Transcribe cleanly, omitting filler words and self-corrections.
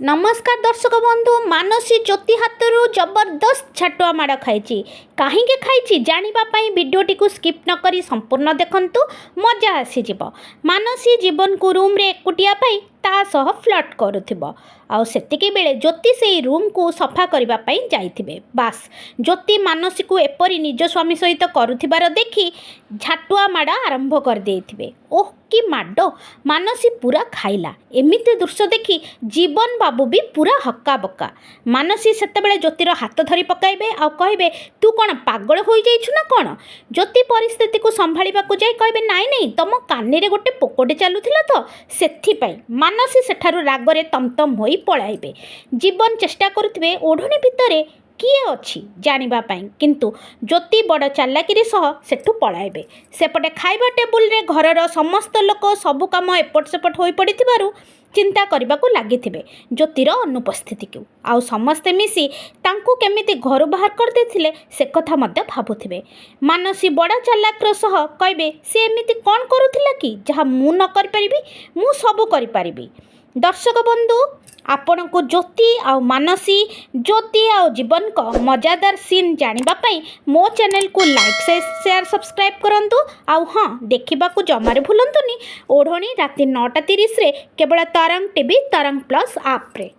ନମସ୍କାର ଦର୍ଶକ ବନ୍ଧୁ, ମାନସୀ ଜ୍ୟୋତି ହାତରୁ ଜବରଦସ୍ତ ଝାଟୁଆ ମାଡ଼ ଖାଇଛି। କାହିଁକି ଖାଇଛି, ଜାଣିବା ପାଇଁ ଭିଡ଼ିଓଟିକୁ ସ୍କିପ୍ ନ କରି ସମ୍ପୂର୍ଣ୍ଣ ଦେଖନ୍ତୁ, ମଜା ଆସିଯିବ। ମାନସୀ ଜୀବନକୁ ରୁମ୍ରେ ଏକୁଟିଆ ପାଇ ତା ସହ ଫ୍ଲର୍ଟ କରୁଥିବ ଆଉ ସେତିକି ବେଳେ ଜ୍ୟୋତି ସେଇ ରୁମ୍କୁ ସଫା କରିବା ପାଇଁ ଯାଇଥିବେ। ବାସ୍, ଜ୍ୟୋତି ମାନସୀକୁ ଏପରି ନିଜ ସ୍ୱାମୀ ସହିତ କରୁଥିବାର ଦେଖି ଝାଟୁଆ ମାଡ଼ ଆରମ୍ଭ କରିଦେଇଥିବେ। ଓଃ, କି ମାଡ଼ ମାନସୀ ପୁରା ଖାଇଲା! ଏମିତି ଦୃଶ୍ୟ ଦେଖି ଜୀବନ ବାବୁ ବି ପୁରା ହକ୍କା ବକ୍କା। ମାନସୀ ସେତେବେଳେ ଜ୍ୟୋତିର ହାତ ଧରି ପକାଇବେ ଆଉ କହିବେ, "ତୁ କ'ଣ ପାଗଳ ହୋଇଯାଇଛୁ ନା କ'ଣ?" ଜ୍ୟୋତି ପରିସ୍ଥିତିକୁ ସମ୍ଭାଳିବାକୁ ଯାଇ କହିବେ, "ନାଇଁ ନାଇଁ, ତମ କାନିରେ ଗୋଟେ ପୋକଟେ ଚାଲୁଥିଲା ତ, ସେଥିପାଇଁ।" ମାନସୀ ସେଠାରୁ ରାଗରେ ତମତମ ହୋଇ ପଳାଇବେ। ଜୀବନ ଚେଷ୍ଟା କରୁଥିବେ ଓଢ଼ଣୀ ଭିତରେ କିଏ ଅଛି ଜାଣିବା ପାଇଁ, କିନ୍ତୁ ଜ୍ୟୋତି ବଡ଼ ଚାଲାକିରି ସହ ସେଠୁ ପଳାଇବେ। ସେପଟେ ଖାଇବା ଟେବୁଲରେ ଘରର ସମସ୍ତ ଲୋକ ସବୁ କାମ ଏପଟ ସେପଟ ହୋଇପଡ଼ିଥିବାରୁ ଚିନ୍ତା କରିବାକୁ ଲାଗିଥିବେ ଜ୍ୟୋତିର ଅନୁପସ୍ଥିତିକୁ। ଆଉ ସମସ୍ତେ ମିଶି ତାଙ୍କୁ କେମିତି ଘରୁ ବାହାର କରିଦେଇଥିଲେ, ସେ କଥା ମଧ୍ୟ ଭାବୁଥିବେ। ମାନସୀ ବଡ଼ ଚାଲାକର ସହ କହିବେ, "ସେ ଏମିତି କ'ଣ କରୁଥିଲା କି ଯାହା ମୁଁ ନ କରିପାରିବି? ମୁଁ ସବୁ କରିପାରିବି।" ଦର୍ଶକ ବନ୍ଧୁ, ଆପଣଙ୍କୁ ଜ୍ୟୋତି ଆଉ ମାନସୀ, ଜ୍ୟୋତି ଆଉ ଜୀବନଙ୍କ ମଜାଦାର ସିନ୍ ଜାଣିବା ପାଇଁ ମୋ ଚ୍ୟାନେଲକୁ ଲାଇକ୍, ସେୟାର, ସବସ୍କ୍ରାଇବ୍ କରନ୍ତୁ। ଆଉ ହଁ, ଦେଖିବାକୁ ଜମାରୁ ଭୁଲନ୍ତୁନି ଓଢ଼ଣୀ, ରାତି 9:30ରେ କେବଳ ତରଙ୍ଗ ଟିଭି, ତରଙ୍ଗ ପ୍ଲସ୍ ଆପ୍ରେ।